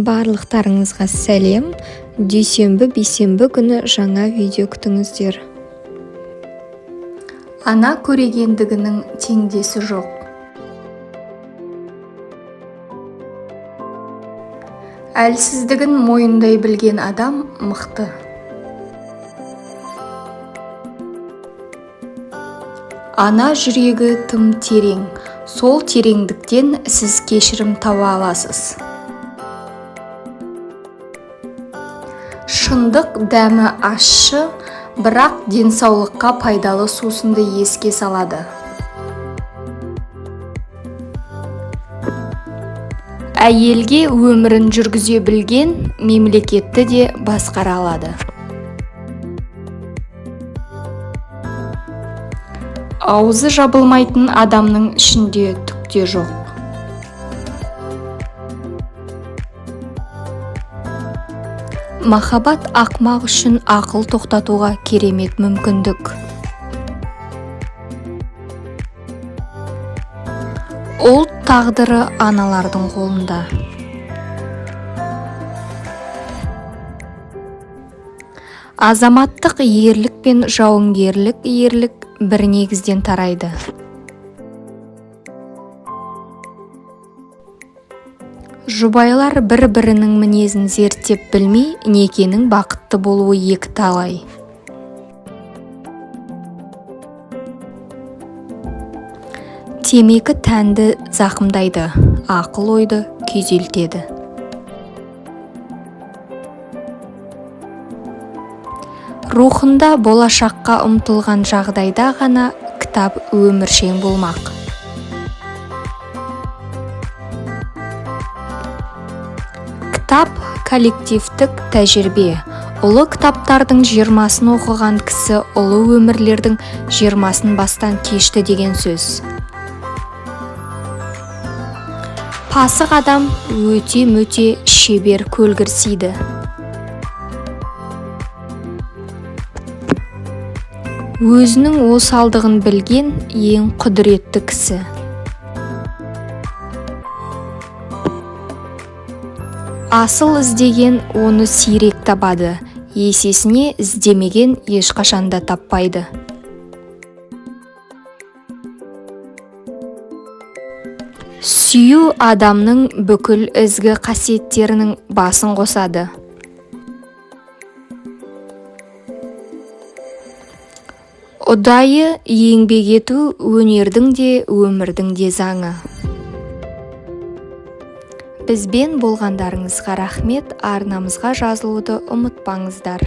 Барлықтарыңызға сәлем. Дүйсенбі, бейсенбі күні жаңа видео күтіңіздер. Ана көрегендігінің теңдесі жоқ. Әлсіздігін мойындай білген адам мықты. Ана жүрегі тым терең, сол тереңдіктен сіз кешірім таба аласыз. Шындық дәмі ащы, бірақ денсаулыққа пайдалы сусынды еске салады. Әйелге өмірін жүргізе білген мемлекетті де басқара алады. Аузы жабылмайтын адамның ішінде түк те жоқ. Махаббат ақмақ үшін ақыл тоқтатуға керемет мүмкіндік. Ұлт тағдыры аналардың қолында. Азаматтық ерлік пен жауынгерлік ерлік бір негізден тарайды. Жұбайлар бір-бірінің мінезін зерттеп білмей, некенің бақытты болуы екіталай. Темекі тәнді зақымдайды, ақыл-ойды күйзелтеді. Рухында болашаққа ұмтылған жағдайда ғана кітап өміршең болмақ. Кітап коллективтік тәжірибе. Ұлы кітаптардың 20-сын оқыған кісі ұлы өмірлердің 20-сын бастан кешті деген сөз. Пасық адам өте-мөте шебер көлгірсиді. Өзінің осалдығын білген ең құдіретті кісі. Асыл іздеген оны сирек табады, есесіне іздемеген ешқашанда таппайды. Сүю адамның бүкіл ізгі қасиеттерінің басын қосады. Ұдайы еңбек ету өнердің де өмірдің де заңы. Бізбен болғандарыңызға рахмет, арнамызға жазылуды ұмытпаңыздар.